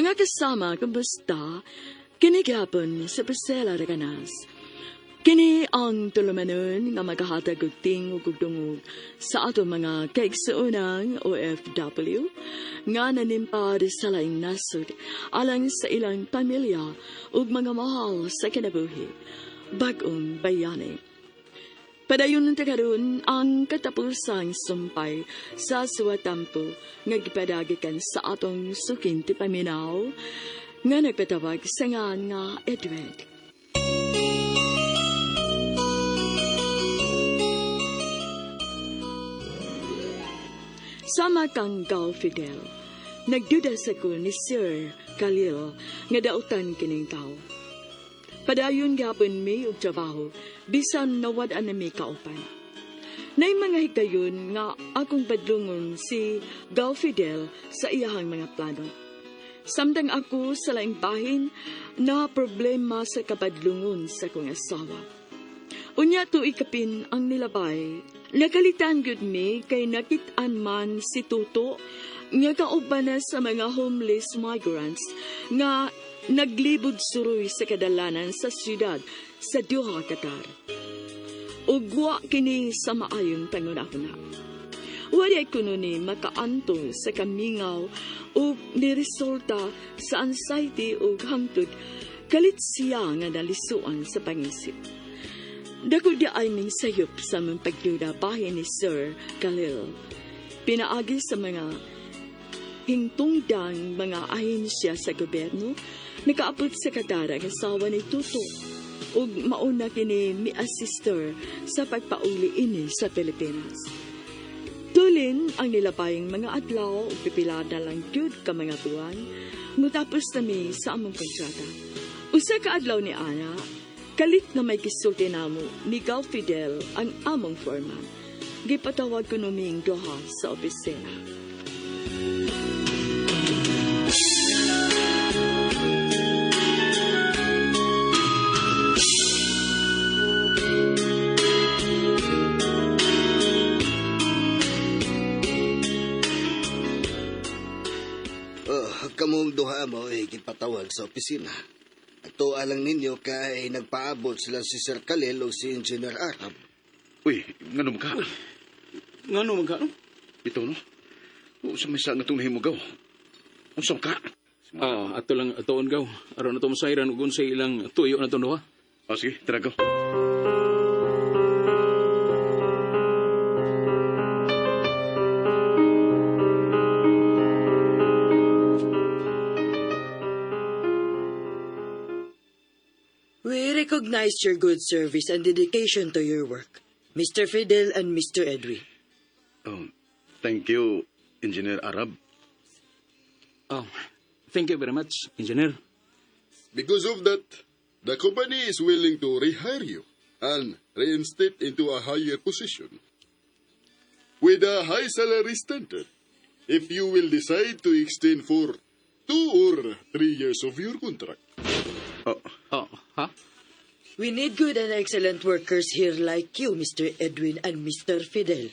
Mga kasama, kumusta? Kini gyapon si Priscilla Reganas. Kini ang tulumanon nga maghahatag og tingog ug dungog sa atong mga kaigsuonang OFW nga nanimpad sa laing nasod alang sa ilang pamilya ug mga mahal sa kinabuhi. Bag-ong bayani. Padayon ta karon ang katapusang sumpay sa Suwatampo nga gipadagikan sa atong suking tipaminaw nga nagpatawag sa ngan nga Edwin. Sama kang Gal Fidel, nagduda sa ko ni Sir Khalil nga dautan kining tao. Padayon gapon mi og trabaho, bisan nawad-an na mi kauban. Nay mga higayon nga akong badlungon si Gal Fidel sa iyahang mga plano. Samtang ako sa laing bahin na problema sa kabadlungon sa kong asawa. Unya tuig kapin ang nilabay. Nakalitan gyud mi kay nakit-an man si Tuto nga kauban na sa mga homeless migrants nga naglibod suroy sa kadalanan sa siyudad sa Doha, Qatar. Ug wa kini sa maayong pangunahuna. Wala kuno ni makaanto sa kamingaw ug niresulta sa anxiety ug hangtod kalit siya nga nalisuan sa pangisip. Dako di ay ming sayop sa among pagduda bahin ni Sir Khalil. Pinaagi sa mga hingtungdang mga ahensya sa gobyerno, nakaabot sa Qatar ang asawa ni Tuto ug mauna kini mi assister sa pagpauli ini sa Pilipinas. Tulin ang nilabayng mga adlaw ug pipila na lang gyud ka mga buwan, mutapos nami sa among kontrata. Usa ka adlaw ni Ana, kalit na may gisulti namo ni Gal Fidel ang among foreman. Gipatawag ko numing duha sa opisina. Oh, kamong duha mo ay gipatawag sa opisina. Ato alang ninyo kay nagpaabot sila si Sir Khalil o si Engineer Arab. Uy, ngano man ka? Ngano man ka, no? Ito, no? O, sa may saan na itong nahimugaw? Unsa ka? Ato lang atoon gaw. Aron na to masayran ug unsay ilang tuyo na to duha. Ah, sige, tara gaw. We recognize your good service and dedication to your work, Mr. Fidel and Mr. Edwin. Oh, thank you, Engineer Arab. Oh, thank you very much, Engineer. Because of that, the company is willing to rehire you and reinstate into a higher position with a high salary standard if you will decide to extend for 2 or 3 years of your contract. Oh, Oh, ha? We need good and excellent workers here like you, Mr. Edwin and Mr. Fidel.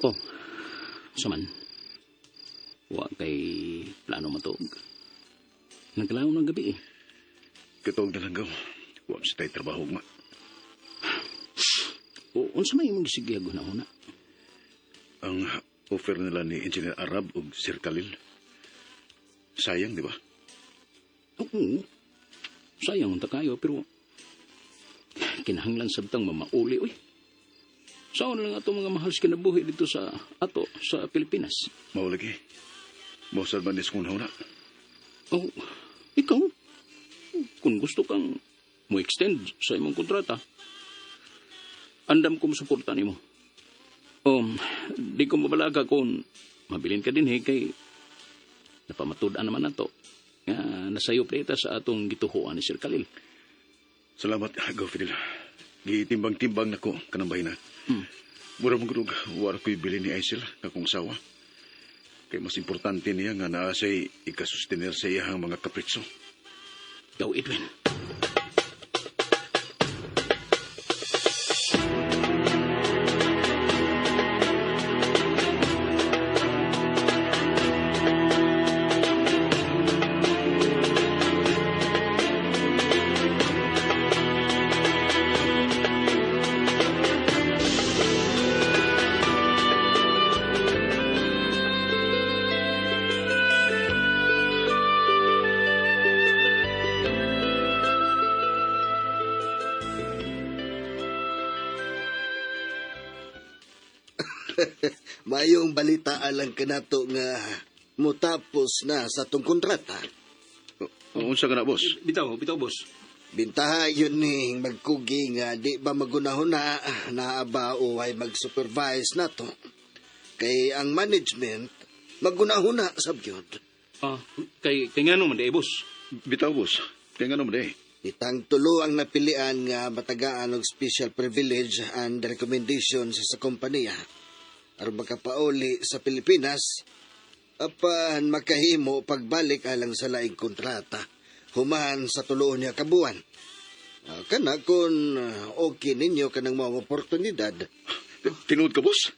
Oh, saman. Wa kay plano matuog. Naglaom ng gabi eh. Katuog na lang gaw. Wa sa tayo trabaho ma. O, unsa may imong gisigiyag una-una? Ang offer nila ni Engineer Arab ug Sir Khalil. Sayang, di ba? Oo. Sayang unta kayo, pero kinahanglan sabtang mamauli, uy. Saan lang ato mga mahal sa kinabuhi dito sa ato sa Pilipinas? Mao lagi. Mao sad man is kung na. Oh, ikaw, kung gusto kang mo extend sa imong kontrata, andam ko mosuporta nimo. Di ko mabalaga kung mabilin ka din kay napamatud-an naman nato nga nasayop data sa atong gituhoan ni Sir Khalil. Salamat, Go Fidel. Gitimbang-timbang nako kanang bahina. Mura mong gud wala ko'y bili ni Aisel akong asawa. Kay mas importante niya nga naa siya'y ikasustener sa iyahang mga kapritso. Ikaw, Edwin. Mayong balita alang kanato nga mutapos na sa tong kontrata. Unsa ka na, boss? Bitaw, bitaw, boss. Bintaha yun ni magkugi nga di ba magunahuna na ba o ay mag-supervise na to. Kay ang management magunahuna sab gyud. Ah, kay ngano man di, boss. Bitaw, boss. Kaya nga naman eh. Itang tulo ang napilian nga matagaan og special privilege and recommendations sa kompanya aron makapauli sa Pilipinas apan makahimo pagbalik alang sa laing kontrata human sa tuloon niya kabuan. Kana kung okay ninyo kanang mga oportunidad. Tinuod ka, boss?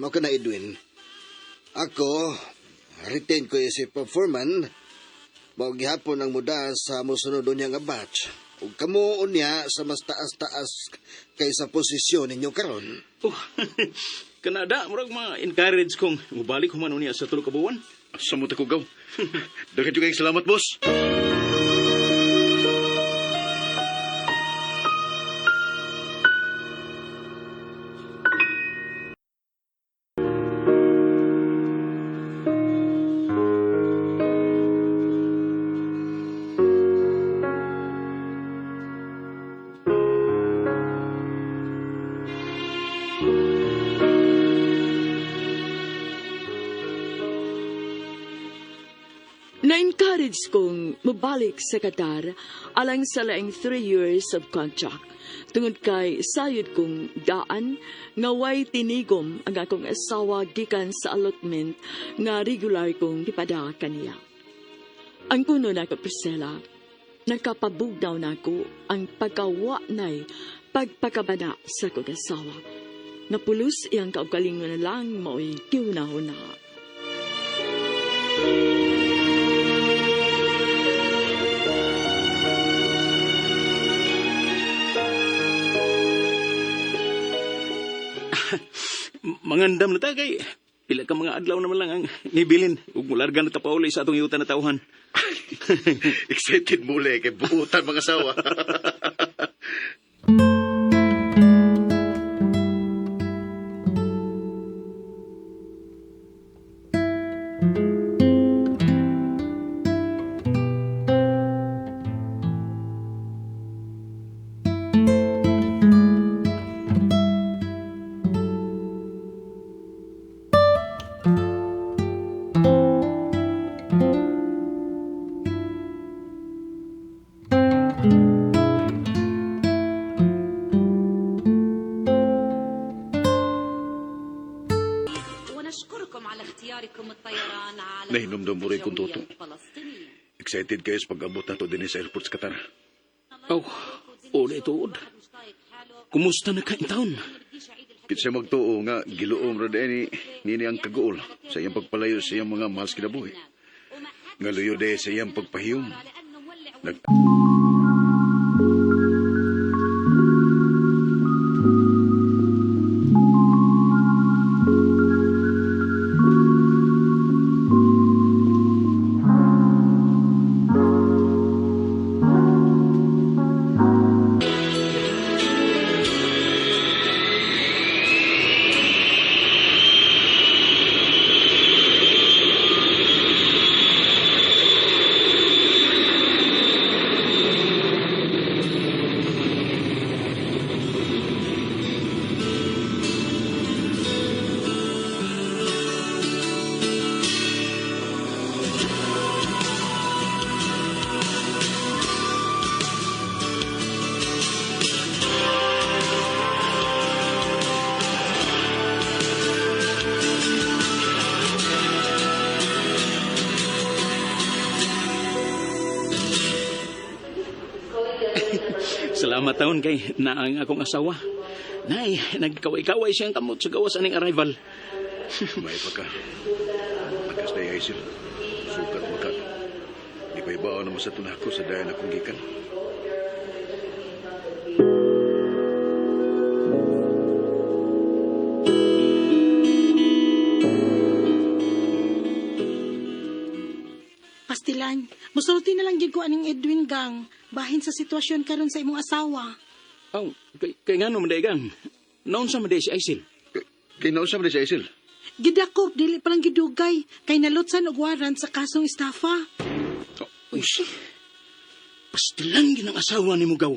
Mao ka na, Edwin. Ako, retain ko si performan. Mao gihapon ang muda sa mosunod unya nga batch. Ug kamo unya sa mas taas-taas kaysa posisyon ninyo karon. Oh, kanada, murag ma-encourage kong mubalik human unya sa tulo ka buwan. Samot ako, gaw. Daghan jud kayong salamat, boss. Na-encourage kong mabalik sa Qatar alang sa laing 3 years of contract. Tungod kay sayod kong daan nga way tinigom ang akong asawa gikan sa allotment nga regular kong gipada kaniya. Ang kuno na ko, Priscilla, nakapabugnaw na ko ang pagkawa na'y pagpakabana sa kong asawa. Napulos iyang kaugalingon na lang mao'y giunahuna. Mangandam na ta kay pila ka mga adlaw naman lang ang nibilin ug mularga na ta pauli sa atong yuta na tawhan. Excited muli kay buutan mga asawa. ونشكركم على اختياركم الطيران على Nahinumdum mo rin kung الجوية toto. الفلسطينية. Excited kayo sa pag-abot na to din sa airport sa Qatar. Oh, uli tuod. Kumusta na ka in town? Kinsa magtuo nga giluom ra ni nini ang kaguol sa iyang pagpalayo sa iyang mga mahal sa kinabuhi. Nga luyo de sa iyang pagpahiyom. Nag Salamat taon kay naang akong asawa. Nay, nagkaway-kaway siyang kamot sa gawas aning arrival. May pa ka. Lakas na Aisel. Sukat maka. Di pa ibaw naman sa tunako sa dayan akong gikan. Pastilan, musulti na lang gid ko aning Edwin gang. Bahin sa sitwasyon karon sa imong asawa. Oh, kay ngano man gang. Naon sa man si Aisel? Kay nausa man si Aisel. Gidakop dili pa lang gidugay kay nalutsan og warrant sa kasong estafa. Oh, uy, si. Pastilan gid ang asawa ni Mugaw.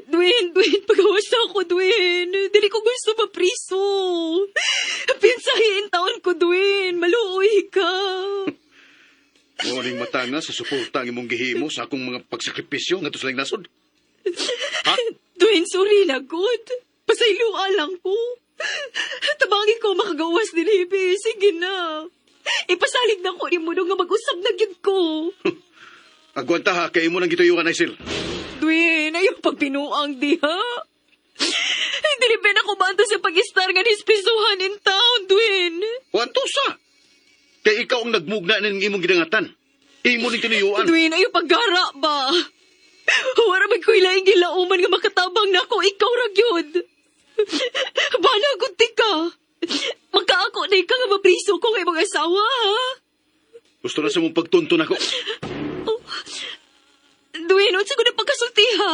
Dwayne, Dwayne, pagawas na ako, Dwayne. Dili ko gusto mapriso. Pinsahin taon ko, Dwayne. Maluoy ka. Morning matanga sa suporta ang imong gihimo sa akong mga pagsakripisyo ngadto sa laing nasod. Ha? Dwayne, sorry na, good. Pasaylua lang ko. Tabangin ko makagawas din, Hibi. Sige na. Ipasalig na ko ni mo nga mag-usab na gyud ko. Agwanta ha, kay imo nang gituyuan, Aisel. Dwayne, ayaw pagpinuang diha. Hindi rin ako banta sa pag-istar nga nisprisuhan in town, Dwayne. Wanto sa! Kay ikaw ang nagmugna ng imong gidangatan. Imo ning tinuyuan. Dwayne, ayaw paggara ba? Wala man ko'y laing gilauman nga makatabang na ako, ikaw ra gyud. Bana, gunti ka. Magkaako na ikaw nga mapriso ko kay mga asawa, ha? Gusto na sa mong pagtunton ako. Oh. Dwayne, unsa ko na pagkasulti, ha?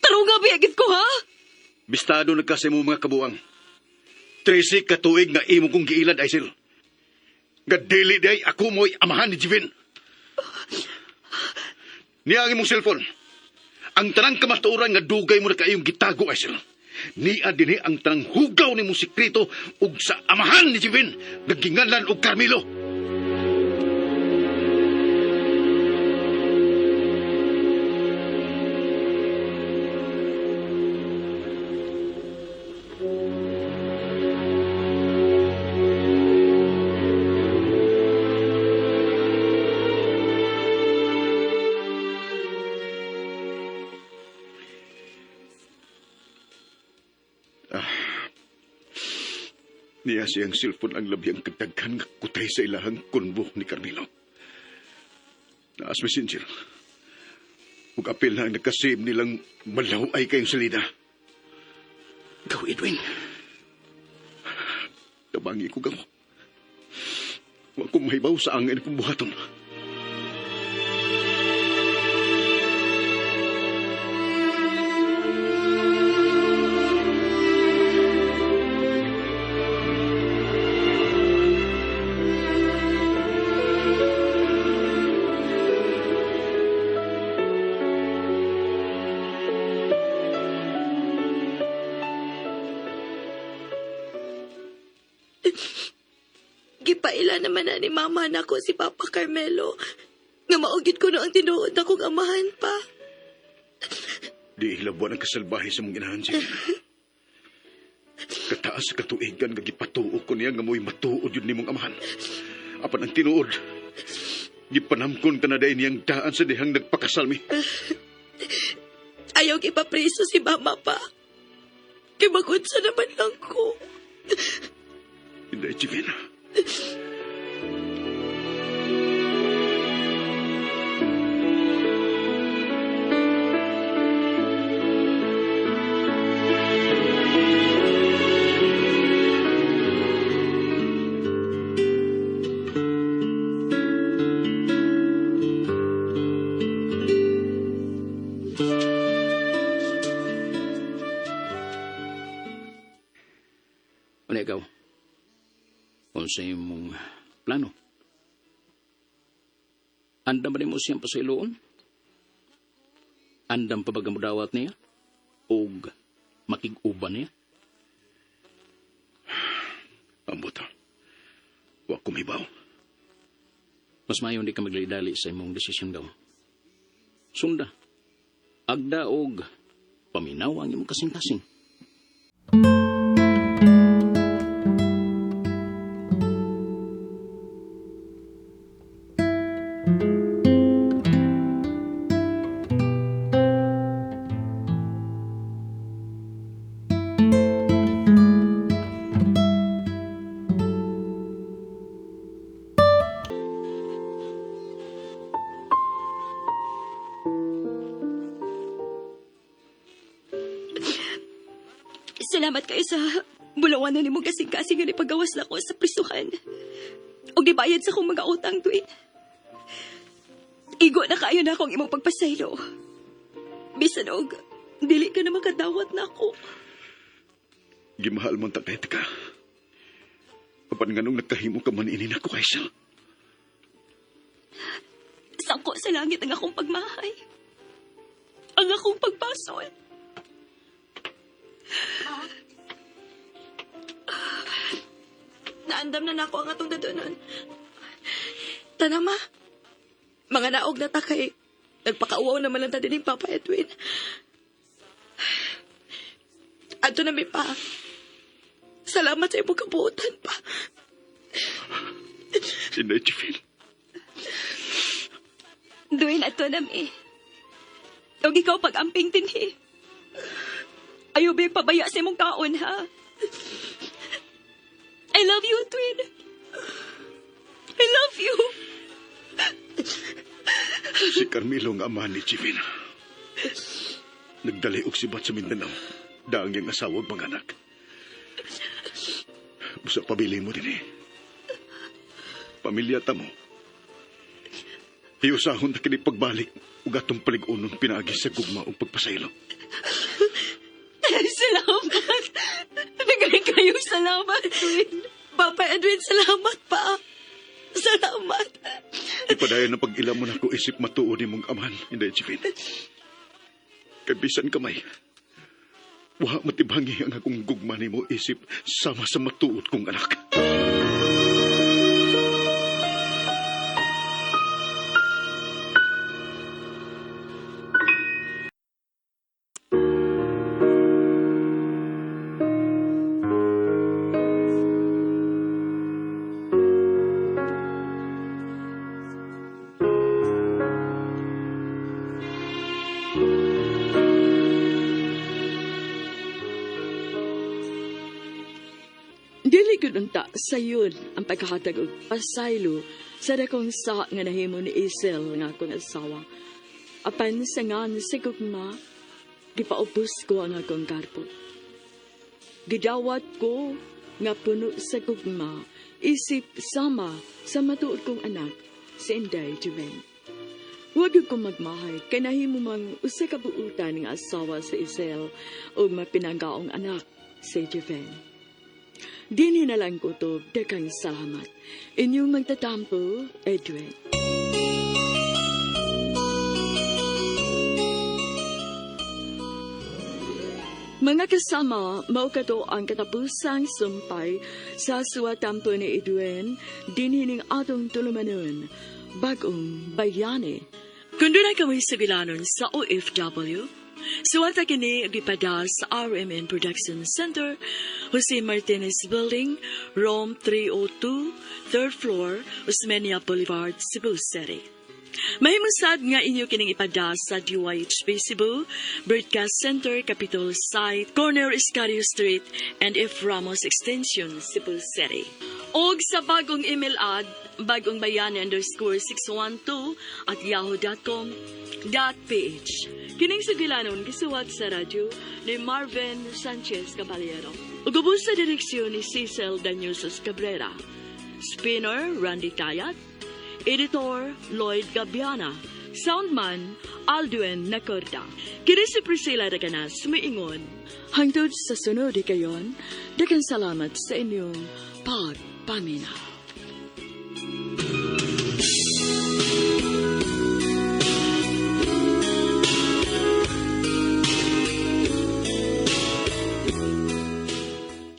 Tarong nga biyagid ko, ha? Bistado na ka sa imong mga kabuang. 13 ka tuig nga imo kong giilad, Aisel. Nga dili day ako mo'y amahan ni Jivin. Niya ang imong cellphone. Ang tanang kamatuoran nga dugay mo na kaayong gitago, Aisel. Niya dinhi ang tanang hugaw ni mong sikreto ug sa amahan ni Jivin nga ginganlan og Carmelo. Niya siyang cellphone ang labiyang kadaghan nga kutay sa ilahang kunbo ni Carmelo. Naas messenger. Ug apil na ang nakasave nilang malaw ay kayong salida. Ikaw, Edwin. Tabangi ko gamo. Wa ko mahibaw sa angin kong buhaton. Gipaila naman na ni mama nako si Papa Carmelo. Nga maugid ko no ang tinuod akong amahan pa. Di hilabuan ang kasalbahe sa mong inahan siya. Kataas sa katuigan nga gipatuo ko niya nga mo'y matuod yun nimong amahan. Apan ang tinuod, gipanamkon ka na dahil niyang daan sa dihang nagpakasal mi. Ayaw ipapriso si mama pa. Kay magunsa naman lang ko. Hindi, Jimena. Ano ikaw? Unsa imong plano? Andam ba nimo siyang pasayloon? Andam pa ba gamudawat niya? Og makig-uban niya? Ambot. Wa ko mahibaw. Mas maayo hindi ka magdali sa imong desisyon gaw. Sunda. Agda og Paminaw ang imong kasing-kasing. Salamat kayo sa bulawanan nimo kasing-kasing nga nipagawas na ko sa prisuhan. Og gibayad sa akong mga utang, Dwayne. Igo na kayo na akong imong pagpasaylo. Bisan og, dili ka na makadawat na ako. Gimahal man ta kahit ka. Apan nganong nagkahimo ka man ini nako, Aisel. Sangko sa langit ang akong pagmahay. Ang akong pagbasol. Naandam na nako ang atong dadunon. Tanama, mga naog na ta kay nagpakauwaw naman lang ta din Papa Edwin. Adto na mi pa. Salamat sa imong kabuotan pa. Inday, Jevin. Dwayne, ato na mi. Og ikaw pag-amping dinhi. Ayaw ba yung pabaya sa imong kaon, ha? I love you, Dwayne. I love you. Si Carmelo ang ama ni Jevin. Nagdali og sibat sa Mindanao. Daang niyang asawa ug mga anak. Busa pabili mo din eh. Pamilya ta mo. Hiusahon na kini pagbalik ug atong palig-unon pinaagi sa gugma ug pagpasaylo. Salamat. Nagaling kayo. Salamat, Dwayne. Papa Edwin, salamat pa. Salamat. Ipadayon na pag-ila mo na ko isip matuod nimong amahan, Inday Jevin. Kay bisan kamay, wa matibangi ang akong gugma nimo isip sama sa matuod kong anak. Dili gud unta sayon ang pagkahatag og pasaylo sa dakong sa nga nahimo ni Isel nga akong asawa. Apan sa ngan sa gugma, gipaubos ko ang akong karpo. Gidawat ko nga puno sa gugma, isip sama sa matuod kong anak, si Inday Juven. Huwag yun kong magmahay, kay nahimo mang usa ka buutan nga asawa sa Isel ug mapinanggaong anak si Juven. Dini na lang ko to, daghang salamat. Inyong magtatampo, Edwin. Mga kasama, mao kato ang katapusang sumpay sa suwatampo ni Edwin, dinhining atong tulumanon, bagong bayani. Kung doon ay kami sugilanon sa OFW, suwata kini og ipada sa RMN Production Center, Jose Martinez Building, Room 302, 3rd floor, Osmeña Boulevard, Cebu City. Mahimusad nga inyo kining ipada sa DYHB Cebu, Broadcast Center, Capitol Site, Corner Escario Street, and F. Ramos Extension, Cebu City. Og sa bagong email ad, bagongbayani_612 at yahoo.com.ph. Kining sugilanon gisuwat sa radyo ni Marvin Sanchez Caballero. Ug ubos sa direksyon ni Cecil Daniusos Cabrera. Spinner, Randy Tayat. Editor, Lloyd Gabiana. Soundman, Aldwin Nacorda. Kini si Priscilla Reganas, miingon. Hangtod sa sunod kayon, daghang salamat sa inyong pagpaminaw.